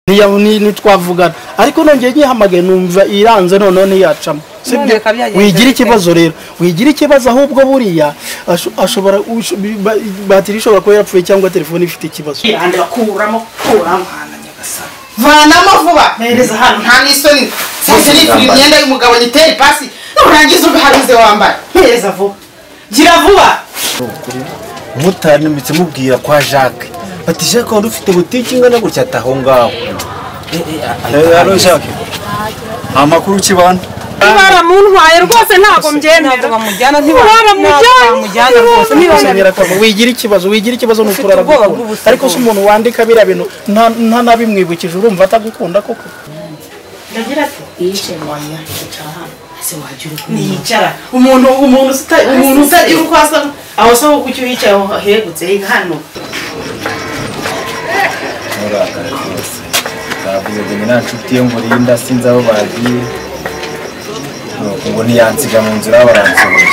Ni twavugana ariko nongeye nyihamagaye numva iranze none ntiyacamo. Sibyo, wigira ikibazo rero, wigira ikibazo ahubwo buriya ashobora batiri ishobora kuba yarapfuye cyangwa telefone ifite ikibazo. Kuramo kuramo vanamo vuba mpereza hano nta n'isoni sinzi nifura imyenda y'umugabo nyitera ipasi nurangiza ugaharuze wambara mpereza vuba gira vuba. Umumotari ndetse mubwira kwa Jacques bati Jacques wari ufite butike ingana gutya ataho ngaho. Halo Jacques, amakuru kibana baramuntwaye rwose ntabwo mbyemera. Baramujyana rwose. Wigira ikibazo, wigira ikibazo nukura aragukunda. Ariko se umuntu wandika biriya bintu nta nabimwibukije urumva atagukunda koko? Ndagira ati yicaye waya yicara hano ese wagira uko nicara umuntu utagira uko asa aho se kuki yicaye hegutse hano. Murakara rwose bavuze ngo nta nshuti yo murinda sinzi aho bagiye ngo ntiyansiga mu nzira baransohoye.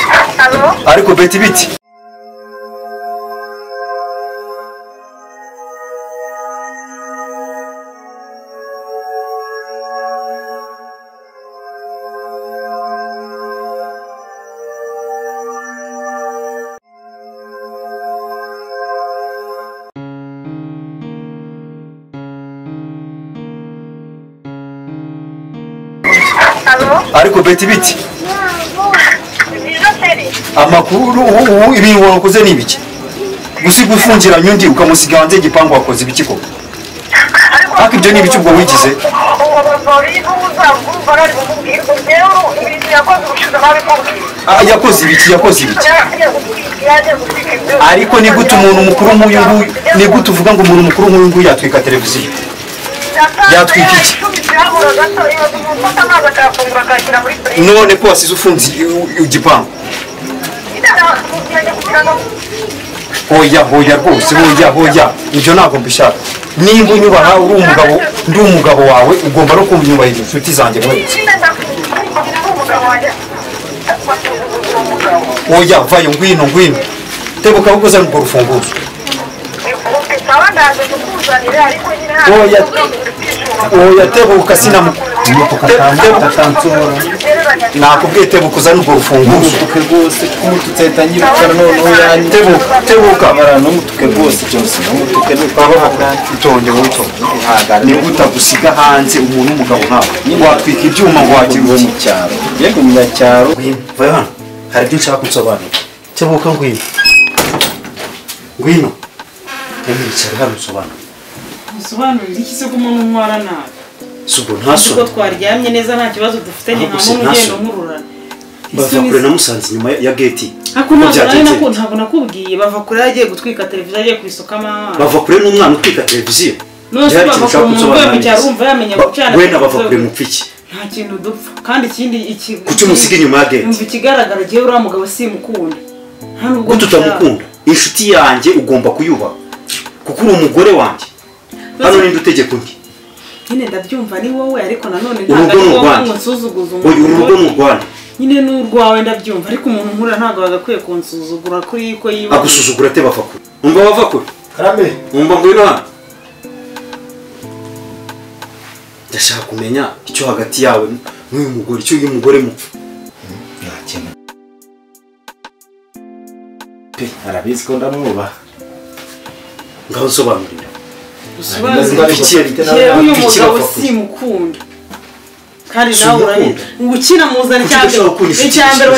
Ariko beti biti ariko beti biti amakuru ibintu wakoze ni ibiki? Gusiga ufungiranye undi ukamusiga hanze igipangu wakoze ibiki koko? Ariko ibyo ni ibiki ubwo wigize? Yakoze ibiki, yakoze ibiki? Ariko ni gute umuntu mukuru nk'uyu nguyu, ni gute uvuga ngo umuntu mukuru nk'uyu nguyu yatwika televiziyo? Yatwika iki? None ko wasize ufunze igipangu? Hoya hoya rwose, hoya hoya, ibyo ntabwo mbishaka. Nimba unyubaha uri umugabo, ndi umugabo wawe, ugomba no kunyubahiriza inshuti zanjye mwese. Oya vayo ngwino ngwino, tebuka uzane urwo rufunguzo. Oya oya tebuka sinamu nakubwiye tebuka uzane urwo rufunguzo. Umutuke rwose kumututse ahita nyirukana noneho yanyu. Tebuka tebuka numutuke rwose byose numutuke itonde wowe itonde. Ni gute agusiga hanze umuntu w'umugabo nkawe watwika ibyuma ngo wagira uwo mu cyaro? Yego munyacyaro. Vayo hano hari ibyo nshaka kunsobanurira. Tebuka ngwino ngwino yicara hano nsobanurira. Nsobanurira iki se ko umuntu ntwara nabi? Subo ntaso. Kuko twaryamye neza nta kibazo dufitanye nta muntu ugenda nkururana. Bava kure namusanze inyuma ya gate. Ntabwo nakubwiye bava kure yagiye gutwika televiziyo agiye kwisukamo amazi. Bava kure n'umwana utwika televiziyo. None bava kure umuntu uvuye mu cyaro urumva yamenya gucana. We na bava kure mupfiki. Nta kintu dupfa kandi ikindi iki kuki umusiga inyuma ya gate? Umva ikigaragara gihe uriya mugabo simukunda. Nta nubwo tutamukunda. Inshuti yanjye ugomba kuyubaha kuko uri umugore wanjye. Hano ninde utegeka undi? Nyine ndabyumva ni wowe ariko nanone ntabwo ari wowe ngo nsuzuguze umuntu. Urugo ni urwanjye. Nyine ni urwawe ndabyumva ariko umuntu nkura ntabwo bagakwiye kunsuzugura kuri ko yiba. Agusuzugura te bava kure. Umva bava kure. Karame. Umva ngwino hano. Ndashaka kumenya icyo hagati yawe n'uyu mugore, icyo uyu mugore mupfa. Nta kintu. Pe arabizi ko ndamwubaha. Ngaho nsobanurira. Uyu mugabo simukunda kandi nawe urabizi ngo ukina muzana icyambere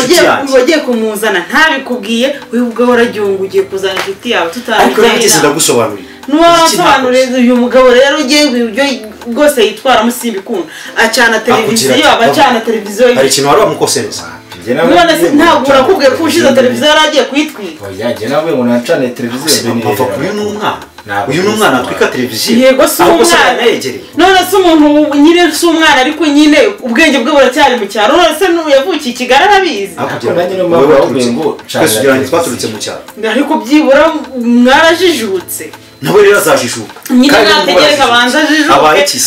wagiye kumuzana ntabikubwiye uyu ubwo waragiye ugiye kuzana inshuti yawe Ariko nageze ndagusobanurira. Nuwasobanurira uyu mugabo rero ugiye ibyo rwose yitwaramo simbikunda acana televiziyo abacana televiziyo. Hari ikintu wari wamukosereza? Ntabwo urakubwiye ko ushize televiziyo yari agiye kuyitwika. Oya njye nawe ngo nacane televiziyo. Bava kure n'umwana. Uyu ni umwana atwika televiziyo. Yego si umwana. None se umuntu nyine si umwana ariko nyine ubwenge bwe buracyari mu cyaro. None se yavukiye i Kigali arabizi. Twese twaturutse mu cyaro. Ariko byibura mwarajijutse. Nawe rero azajijuka. Nyine nategereza abanza ajijuke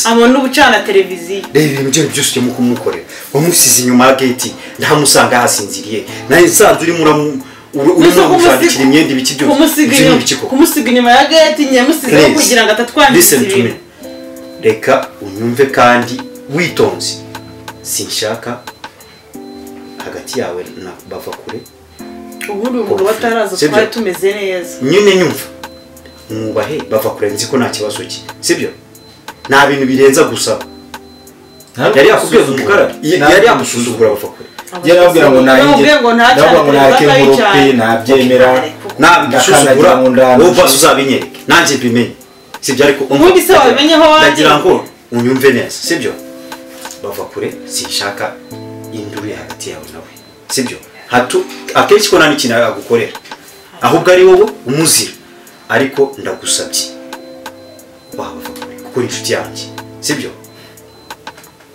abone ubucana televiziyo. Reba ibintu bye byose ujya kumukorera. Wamusize inyuma ya gate ndahamusanga yasinziriye. Nawe nsanze urimo uramushakira imyenda ibiki byose. Kumusiga inyuma ya gate nyamusize kugira ngo atatwangiza ibintu. Reka unyumve kandi witonze. Sinshaka hagati yawe na bava kure. Ubundi umugabo ataraza twari tumeze neza. Nyine nyumva. Mwubahe bava kure nzi ko nta kibazo cye. Sibyo? Nta bintu birenza gusa. Yari yakubwiye umukara, yari yamusuzugura bava kure. Yarabwira ngo nayinge ngo nareke nkurupe nabyemera nabisuzugura wowe basi uzabinyereke nanjye mbimenye. Sibyo ariko ubundi se wabimenye aho wagiye. Ndagira ngo unyumve neza, sibyo? Bava kure sinshaka induru hagati yawe nawe. Sibyo? Hatu akenshi ko nta n'ikintu agukorera. Ahubwo ari wowe umuzira. Ariko ndagusabye. Waba kure kuko ni inshuti yanjye. Sibyo?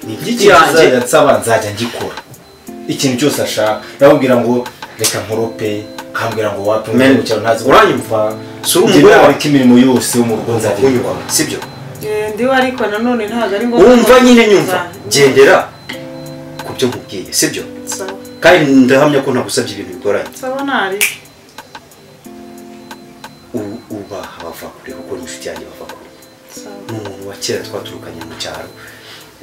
Ni inshuti yanjye nsaba nzajya ngikora. Ikintu cyose ashaka ndamubwira ngo reka nkurope, akambwira ngo wapi mu cyaro ntazi. Uranyumva? Si umugore wawe imirimo yose yo mu rugo nzajya ngikora. Sibyo? Ndiwe ariko nanone ntago ari ngombwa. Umva nyine nyumva. Gendera kubyo nkubwiye, sibyo? Sawa. Kandi ndahamya ko ntagusabye ibintu bigoranye. Sawa nari. Ubaha bava kure kuko ni inshuti yanjye bava kure. Sawa. Ni umuntu wa kera twaturukanye mu cyaro.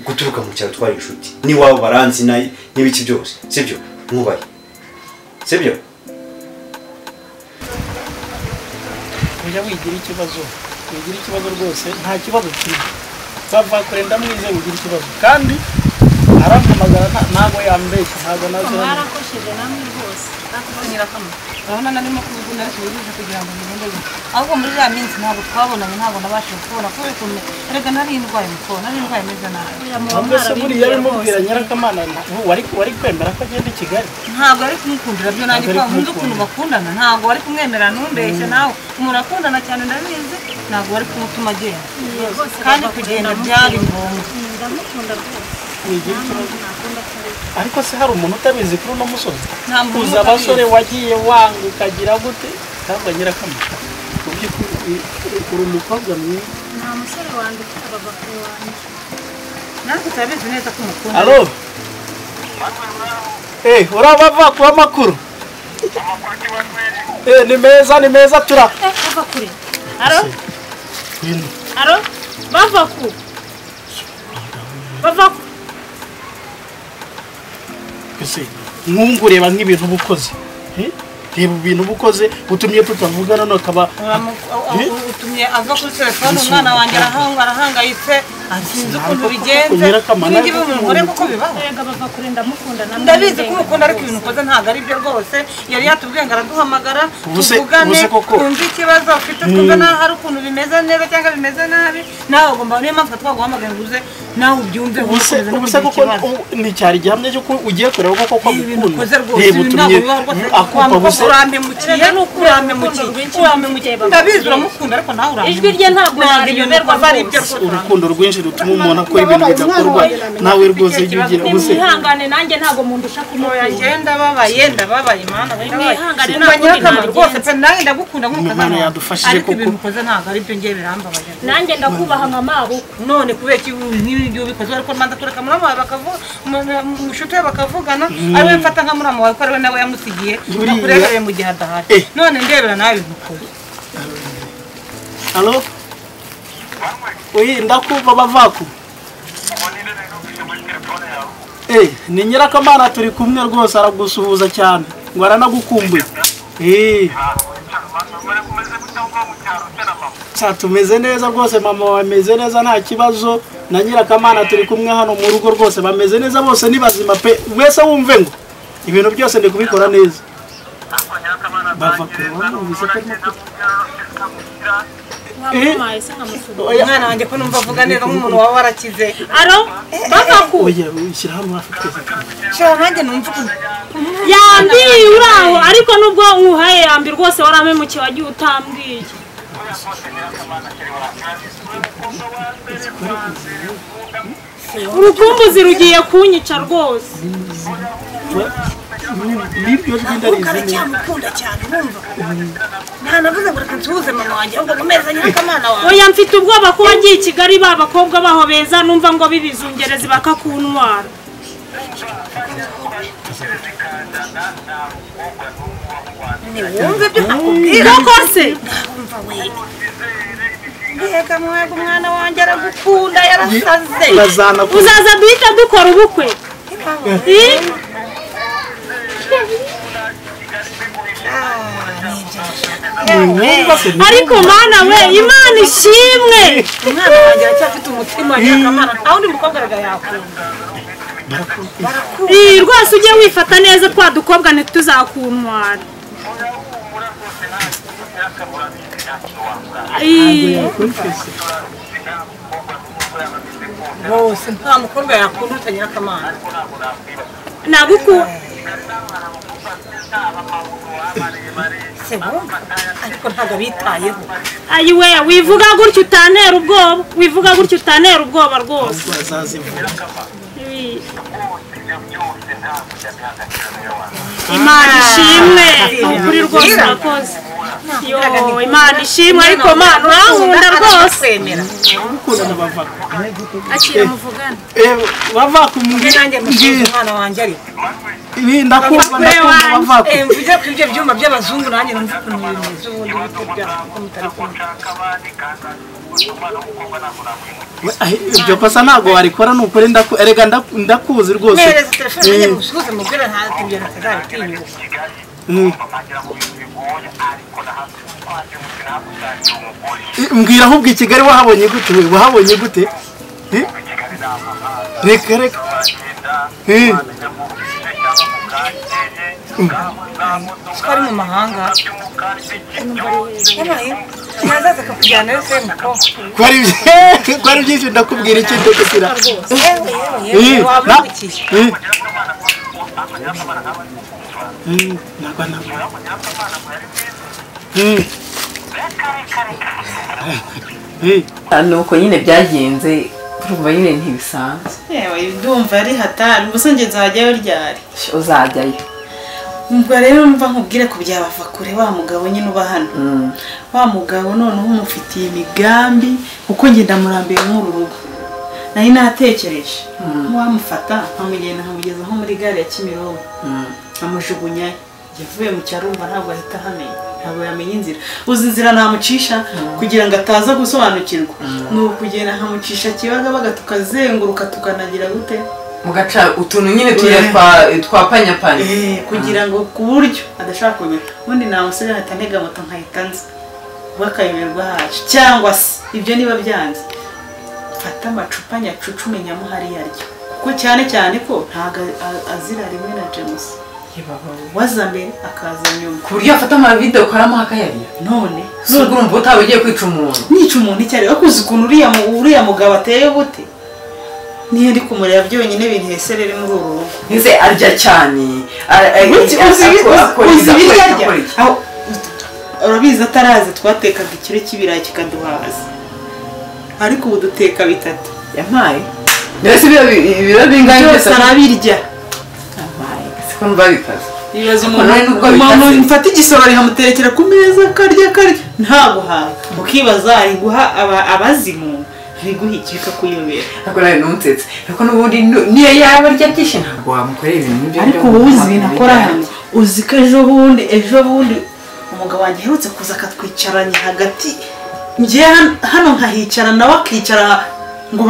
Guturuka mu cyaro twari inshuti. Ni wabo baranzi n'ibiki byose, sibyo? Mwubahe. Sibyo? Ujya wigira ikibazo. Wigira ikibazo rwose, nta kibazo kirimo. Bava kure ndamwize wigira ikibazo. Kandi arampamagara ntago yambeshya, ntago nazo. Mwarakosheje namwe rwose. Nakubonyera kamwe. Urabona narimo kuvuga ariko wibuje kugira ngo bigende gute. Ahubwo muri ya minsi ntabwo twabonanye, ntabwo nabashije kubona kubera ukuntu erega nari ndwaye muko, nari ndwaye meze nabi. Mbese buriya yarimubwira Nyirakamana wari kwemera ko agenda i Kigali? Ntabwo ari kumukundira byo nanjye ko nkunda ukuntu bakundana, ntabwo wari kumwemera ntumbeshye nawe. Umuntu akundana cyane ndabizi, ntabwo wari kumutuma agenda. Kandi kugenda byari ngombwa. Ndamukunda rwose. Ariko se hari umuntu utabizi kuri uno musozi? Uza abasore wagiye wanga ukagira gute? Cyangwa Nyirakamana uri umukobwa mwiza. Nta musore wanjye bava kure wanjye. Natwe turabizi neza ko umukunda. Alo? Urabava kuba makuru? Ni meza, ni meza tura. Bava kure. Alo? Alo? Bava ku. Bava ku. Ese nkungu reba nk'ibintu bukoze. Reba ibintu bukoze utumye tutavugana no kaba utumye ava kuri telefone umwana wanjye arahangayitse sinzi ukuntu bigenze. Ngibi umugore kuko bibaho. Erega bava kure ndamukunda namwe. Ndabizi ko umukunda ariko ibintu ukoze ntago ari byo rwose. Yari yatubwiye ngo araduhamagara tuvugane twumve ikibazo ufite twumve naho hari ukuntu bimeze neza cyangwa bimeze nabi. Nawe ugomba niyo mpamvu twaguhamagaye ngo uze nawe ubyumve ubuse kuko ni cyari gihamye cyo ugiye kureba koko ko agukunda. Reba utumye akupa ubuse urampemukiye ndabizi uramukunda ariko nawe urampemukiye. Ijwi rye ntabwo nariyoberwa ari ibyo rwose. Urukundo rwinshi rutuma umuntu akora ibintu bidakorwa nawe rwose ujye ugira ubuse. Mwihangane nanjye ntabwo mundusha kumukunda. Ngenda ndababaye mana mwihangane ntabwo rwose pe nanjye ndagukunda nk'umukazana yadufashije ariko ibintu ukoze ntabwo ari byo ngiye birambabaje. Nanjye ndakubaha nka mabukwe. None kubera iki nk'ibyo ubikoze ariko manza kureka muramu wawe bakavuga mushuti we bakavugana ari we mfata nka muramu wawe ko ari we nawe yamusigiye nakurebereye mu gihe adahari. None ndebera nawe ibintu ukoze. Alo? Oyi ndakumva bavaku. Ni Nyirakamana turi kumwe rwose aragusuhuza cyane ngo aranagukumbuye. Tumeze neza rwose mama wawe ameze neza nta kibazo na Nyirakamana turi kumwe hano mu rugo rwose bameze neza bose ni bazima pe wese wumve ngo ibintu byose ndi kubikora neza. Bava kure wumvise ko umwana wanjye ko numva avuga neza nk'umuntu waba warakize. Alo? Bava ku. Oya ushyira hano hafi twese. Shira nanjye numva ukuntu yambi uraho ariko nubwo nkuhaye yambi rwose warampemukiye wagiye utambwiye. Urukumbuzi rugiye kunyica rwose. Nibyo rw'indarizi aracyamukunda cyane urumva. Nta navuze ngo reka nsuhuze mama wanjye ahubwo nkomeza Nyirakamana wawe. Oya mfite ubwoba ko wagiye i Kigali ba bakobwa baho beza numva ngo bibizungerezi bakakuntwara. Ni wumve ibyo nakubwira. Koko se? Wumva we. Mbega mwega umwana wanjye aragukunda yarasaze. Uzaza duhita dukora ubukwe. Ariko mana we Imana ishimwe. Umwana wanjye aracyafite umutima nyakamana. Aho undi mukobwa araga yakunda. Rwose ujye wifata neza twa dukobwa ntituzakuntwara. Rwose nta mukobwa yakunda utagira akamana. Naguku ariko ntabwo abitayeho. Ayiwe wivuga gutyo utantera ubwoba, wivuga gutyo utantera ubwoba rwose. Imana ishimwe ukuri rwose urakoze. Yo Imana ishimwe ariko Mana urankunda rwose. Akira muvugane. Bava kumubwira nanjye musubize umwana wanjye ariko. Ibi ndakumva bava. Mvuge ku ibyo byuma by'abazungu nanjye numva ukuntu bimeze ubundi bite byabo ko mutari kumwe. Ibyo kosa ntabwo warikora ni ukuri erega ndakuzi rwose. Mpereza telefone nanjye musuhuze mubwire ibyo ntazabitinyuka. Mbwira ahubwo i Kigali wahabonye gute? Wahabonye gute? Reka reka. Twari mu mahanga. Yazaza akakujyana yose mukobwa. Kwari byinshi ndakubwira iki ndagusira. Yewe Nuko nyine byagenze urumva nyine ntibisanzwe. Yewe ndumva ari hatari ubuse nge nzajyayo ryari? Uzajyayo. Ubwo rero mva nkubwire ku byabava kure wa mugabo nyine uba hano. Wa mugabo noneho umufitiye imigambi kuko nge ndamurambiye nk'uru rugo. Nari natekereje wamufata nkamugenda nkamugeza nko muri gare ya Kimironko. Amujugunya yavuye mu cyarumba ntabwo ahita ahamenya. Ntabwo yamenya inzira. Uzi inzira namucisha kugira ngo ataza gusobanukirwa. Ni ukugenda nkamucisha Kibagabaga tukazenguruka tukanagira gute? Mugaca utuntu nyine tuya twapanyapanya. Kugira ngo ku buryo adashaka kumenya. Ubundi namusiga ahita ntega moto nkahita nza. Bakayoberwa haje cyangwa se ibyo niba byanze. Fata amacupa nyacucu menyamo hari yaryo. Kuko cyane cyane ko ntago azira rimwe na James. Waza mbere akaza nyuma. Ku buryo afata amavideo ukaramo akayarya. None ubwo urumva utaba ugiye kwica umuntu. Nica umuntu icyo ari akuzi ukuntu uriya mugabo ateye gute? Niyo ndi kumureba byonyine binteserere muri uru rugo. Nze arya cyane. Uzi ibiryo arya. Urabizi ataraza twatekaga ikiro cy'ibirayi kikaduhaza. Ariko ubu duteka bitatu. Yampaye. Mbese ibiro bingahe byose arabirya. Kumva bikaze. Ibibazo umuntu mfata igisorori nkamuterekera ku meza akarya akarya ntaguhaga. Ukibaza ari guha abazimu ari guha iki bikakuyobera. Ariko nawe ntunsetse. Ariko n'ubundi niyo yaba arya byinshi ntabwo wamukorera ibintu nk'ibyo. Ariko ubu uzi ibintu akora hano. Uzi ko ejo bundi umugabo wanjye aherutse kuza akatwicaranya hagati. Njye hano nkahicara nawe akicara ngo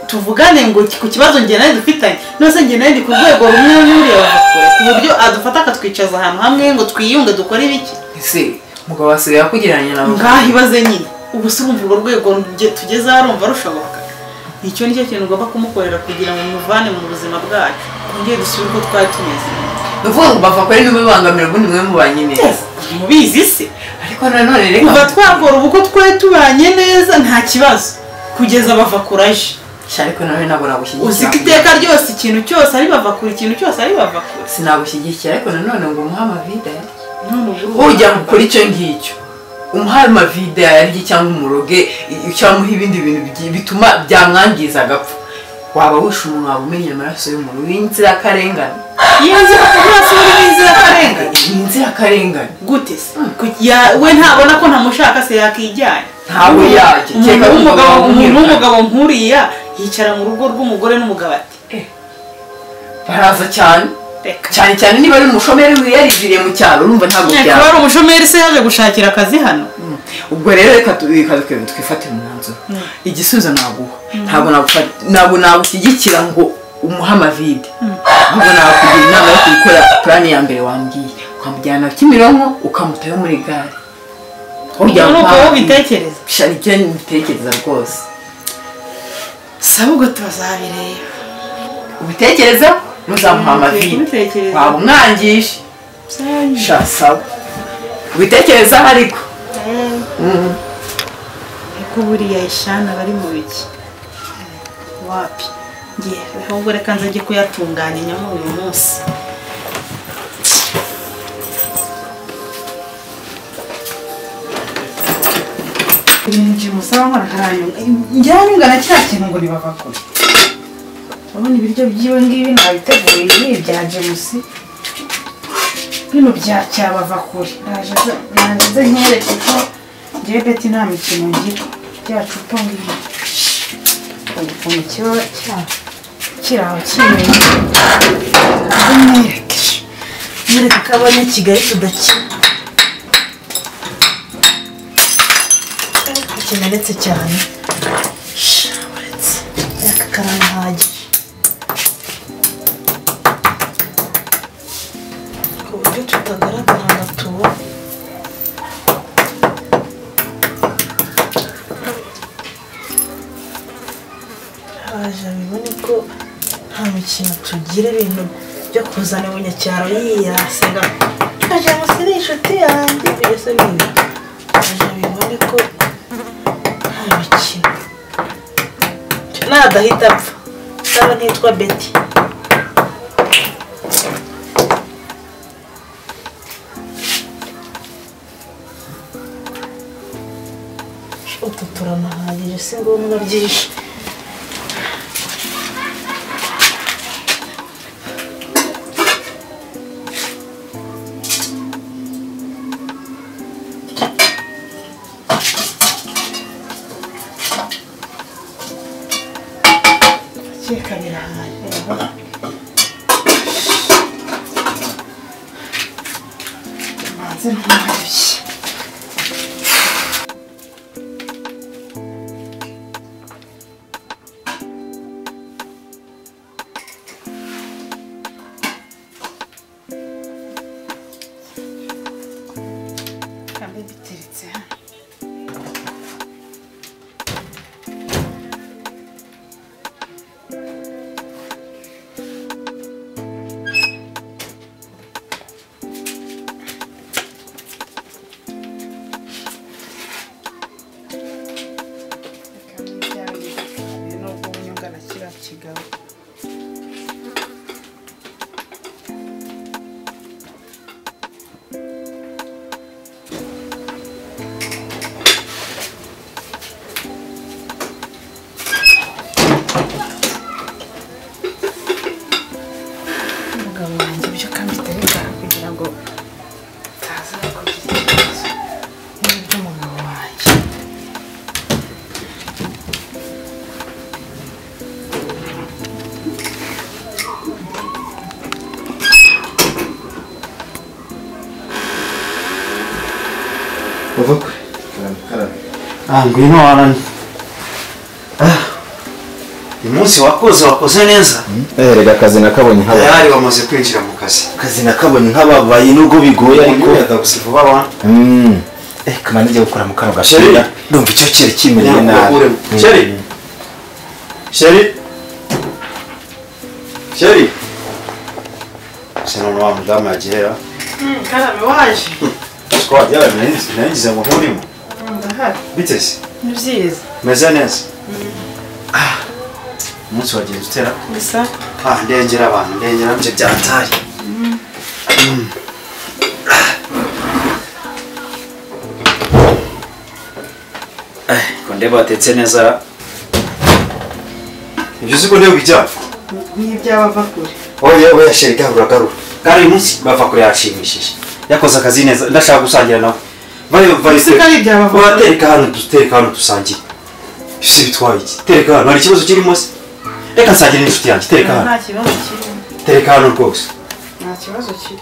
tuvugane ngo ku kibazo njye nawe dufitanye. Nose njye nawe ndi ku rwego rumwe n'uriya bavakure ku buryo adufata akatwicaza ahantu hamwe ngo twiyunge dukore ibiki. Ese umugabo wasigaye akugereranya nawe? Ngaho ibaze nyine. Ubu se urumva urwo rwego tugezeho arumva rushoboka? Icyo nicyo kintu ugomba kumukorera kugira ngo muvane mu buzima bwacu. Twongere dusubire uko twari tumeze. Ni ukuvuga ngo bavakure nimubangamira ubundi mwe mubanye neza. Mubizi se? Ariko nanone reka kuva twakora ubu ko twari tubanye neza nta kibazo. Kugeza bava kuraje. Ariko nanone ntabwo nagushyigikira. Uzi ko iteka ryose ikintu cyose ari bava kure, ikintu cyose ari bava kure. Sinagushyigikira ariko nanone ngo umuhe amavide yarye. None ubu ujya gukora icyo ngicyo. Umuhe amavide yarye cyangwa umuroge cyangwa umuhe ibindi bintu bituma byamwangiza agapfa. Waba wishe umuntu waba umenya amaraso y'umuntu w'inzirakarengane. Iyo nzirakarengane w'inzirakarengane. Inzirakarengane. Gute se? We ntabona ko ntamushaka se yakijyanye. Ntabwo yajya. Umuntu w'umugabo nkuriya yicara mu rugo rw'umugore n'umugabo ati baraza cyane. Cyane cyane niba ari umushomeri wiyariviriye mu cyaro urumva ntabwo byaba. Kuba ari umushomeri se yaje gushakira akazi hano. Ubwo rero reka twifatire umwanzuro. Igisubizo naguha. Ntabwo nagushyigikira ngo umuhe amavide. Ahubwo nakugira inama yo gukora plan ya mbere wambwiye. Ukamujyana Kimironko ukamutayo muri gare. Urya nuko ubitekereza. Shari cyo nitekereza rwose. Saba ubwo tuzabireba. Ubitekereza muzamuha amavide. Waba umwangisha. Sha sawa. Ubitekereza ariko. Eko buriya ishana bari mu biki. Wapi? Ngiye ahubwo reka nze njye kuyatunganya nyama uyu munsi. Ibintu musaba nkora ntaranyunga. Njyanyunga na kiriya kintu ngo nibava kure. Urabona ibiryo byiwe ngibi nabiteguye ibi bya James. Bino bya cyabava kure. Naje nkereke ko ngiye Betty nta mikino ngira. Rya cupa ngibi. Ukuntu kiba kiraho kimenye. Mwereke. Mwereke ko abanyakigali tudakina. Kimenetse cyane. Uretse aka karahagije. Ku buryo tutagaragara ngo tubone. Haje bibone ko nta mikino tugira ibintu byo kuzana umunyacyaro yiyasega. Aje musiri inshuti yanjye byose ni. Aje bibone ko nta mikino. Nadahita apfa. Saba ntitwa Betty. Utu turanahagije si ngombwa byinshi. Ngwino warani. Uyu munsi wakoze neza. Rega akazi nakabonye nk'ababaye. Yari wamaze kwinjira mu kazi. Akazi nakabonye nk'ababaye nubwo bigoye ariko yakagusifa baba. Kamana ngiye gukora mu kano gashira. Ndumva icyo cyere kimereye nabi. Sheri. Sheri. Sheri. Sino wa mudamu agera. Karame waje. Squad yawe nagize ngo nturimo. Ndahari. Biteze. Ni byiza. Meze neza. Umunsi wagenze utera? Bisa. Ndengera abantu, ndengera bye byatari. Ko ndeba batetse neza. Ibyo uzi ko ndeba bijya? Ni iby'abava kure. Oya oya sheri garura garura. Kandi uyu munsi bava kure yashimishije. Yakoze akazi neza, ndashaka gusangira nawe. Vayo vayo. Watereka hano dutereka hano dusangire. Ese bitwaye iki? Tereka hano, hari ikibazo kirimo se? Reka nsangire n'inshuti yanjye, tereka hano. Nta kibazo kirimo. Tereka hano rwose. Nta kibazo kiri.